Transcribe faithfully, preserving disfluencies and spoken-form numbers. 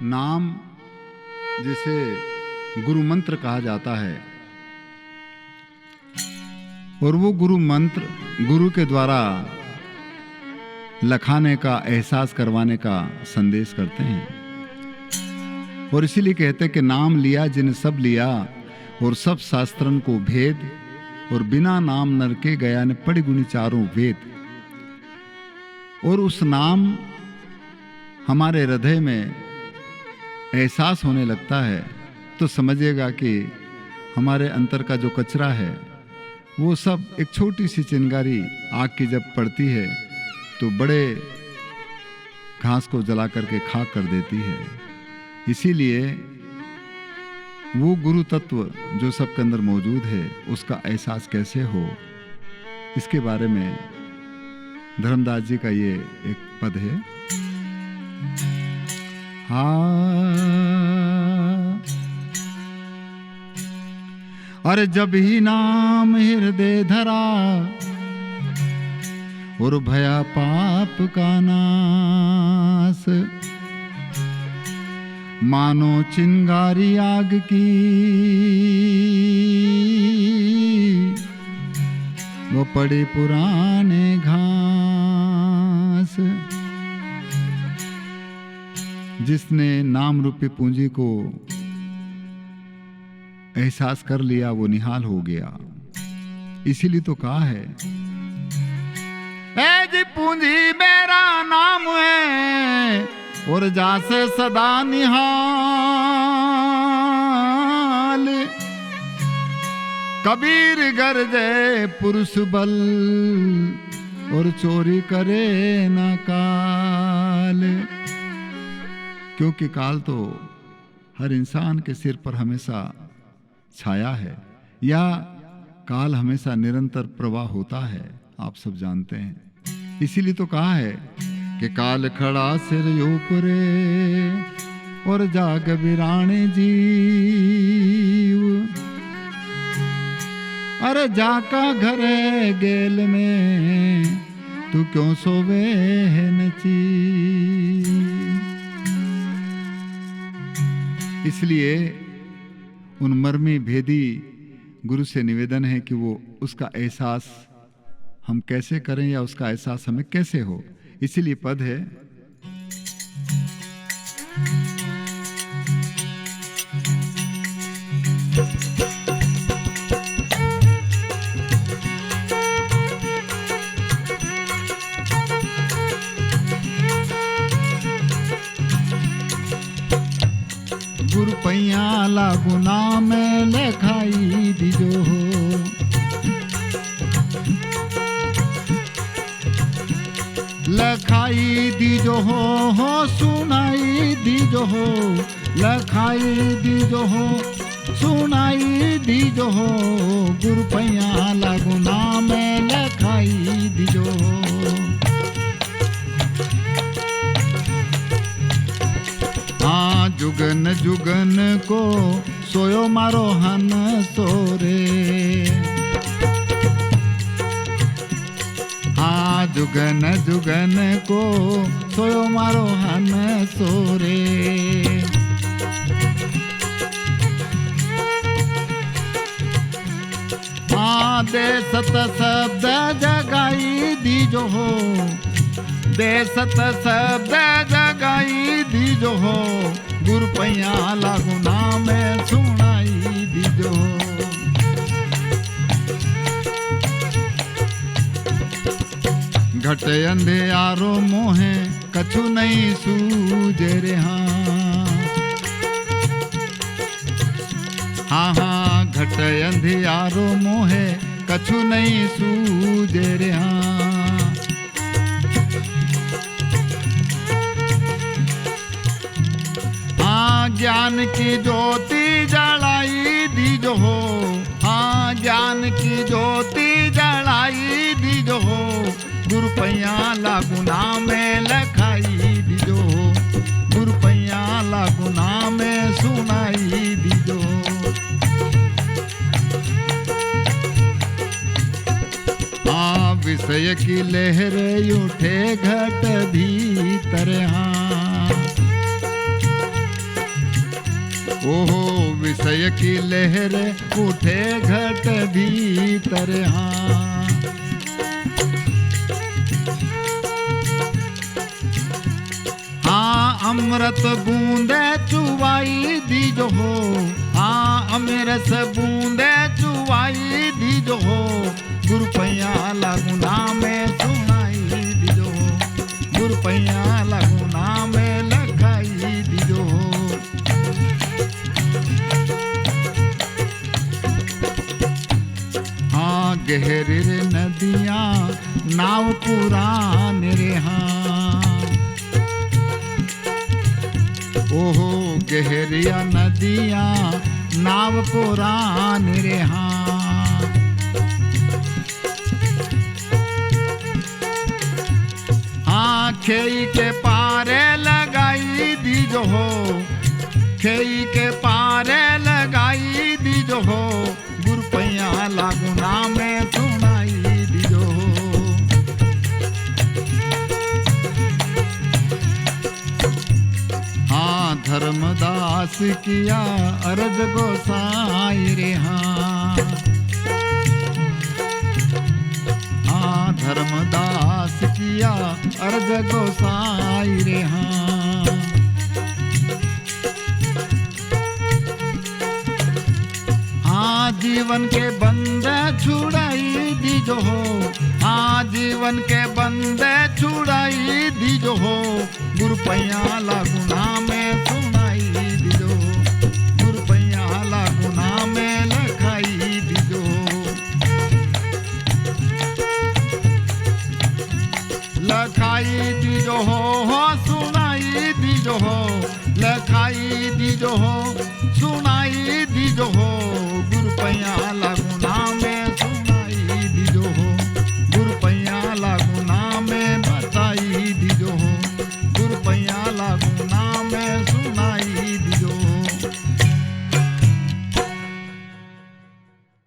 नाम जिसे गुरु मंत्र कहा जाता है, और वो गुरु मंत्र गुरु के द्वारा लखाने का, एहसास करवाने का संदेश करते हैं। और इसीलिए कहते हैं कि नाम लिया जिन सब लिया, और सब शास्त्रन को भेद, और बिना नाम नरके गया ने पढ़ी गुनी चारों वेद। और उस नाम हमारे हृदय में एहसास होने लगता है, तो समझिएगा कि हमारे अंतर का जो कचरा है, वो सब एक छोटी सी चिंगारी आग की जब पड़ती है, तो बड़े घास को जला करके खाक कर देती है। इसीलिए वो गुरु तत्व जो सबके अंदर मौजूद है, उसका एहसास कैसे हो, इसके बारे में धर्मदास जी का ये एक पद है। हाँ। अरे जब ही नाम हृदय धरा, और भया पाप का नाश। मानो चिंगारी आग की, वो पड़े पुराने घास। जिसने नाम रूपी पूंजी को एहसास कर लिया, वो निहाल हो गया। इसीलिए तो कहा है, ए जी पूंजी मेरा नाम है, और जासे सदा निहाल। कबीर गरजे पुरुष बल, और चोरी करे ना काल। क्योंकि काल तो हर इंसान के सिर पर हमेशा छाया है, या काल हमेशा निरंतर प्रवाह होता है, आप सब जानते हैं। इसीलिए तो कहा है कि काल खड़ा सिर ऊपरे, और जाग बिराणे जीव। अरे जाका घरे गेल में, तू क्यों सोवे है नची। इसलिए उन मर्मी भेदी गुरु से निवेदन है कि वो उसका एहसास हम कैसे करें या उसका एहसास हमें कैसे हो। इसीलिए पद है। गुरु पैया लागू नाम लखाई दीजो हो। लखाई दीजो हो, हो सुनाई दीजो हो, लखाई दीजो हो, सुनाई दीजो हो, गुरु पैया लागू नाम लखाई दीजो हो। हाँ, जुगन जुगन को सोयो मारो हंसो रे। हाँ, जुगन जुगन को सोयो मारो हंसो रे। हाँ, देसत शब्द जगाई दीजो हो, देसत शब्द जगाई दीजो हो, गुरु पैया लागू नाम सुनाई दीजो। घट अंधेरो मोहे कछु नहीं सूझे रे हाँ। हाँ, हाँ, घट अंधेरो मोहे कछु नहीं सूझे रे हाँ। हाँ, ज्ञान की ज्योति जलाई दीजो हो। हाँ, ज्ञान की ज्योति जलाई दीजो हो। गुरु पैया लागू नाम लखाई दीजो, गुरु पैया लागू नाम सुनाई दीजो। हाँ, विषय की लहर उठे घट भीतर, हाँ। की लहर उठे घट भीतर, हाँ। हाँ, अमृत बूंदे चुवाई दीजो हो, हाँ, अमृत बूंदे चुवाई दीजो हो, गुरु पैया लागू नाम सुनाई दीजो हो, गुरु पैया लागू नाम लखाई दीजो हो। हाँ, गहरी रे नदिया नाव पुरान रे, हाँ। ओहो, गहरिया नदिया नाव पुरान रे, हाँ। हाँ, खेई के पारे लगाई दीजो हो, खेई के पारे लगाई दीजो हो, गुरु पैया लागू नाम सुनाई दीजो हो। हाँ, धर्मदास किया अरज गोसाई रे, हाँ। हाँ, धर्मदास किया अरज गोसाई रे, हाँ। हाँ, जीवन के बंधे छुड़ाई दीजो हो, हाँ, जीवन के बंधे छुड़ाई दीजो हो, गुरु पैया लागू नाम सुनाई दीजो, गुरु पैया लागू नाम लखाई दीजो। लखाई दीजो हो, हो सुनाई दीजो हो, लखाई दीजो हो,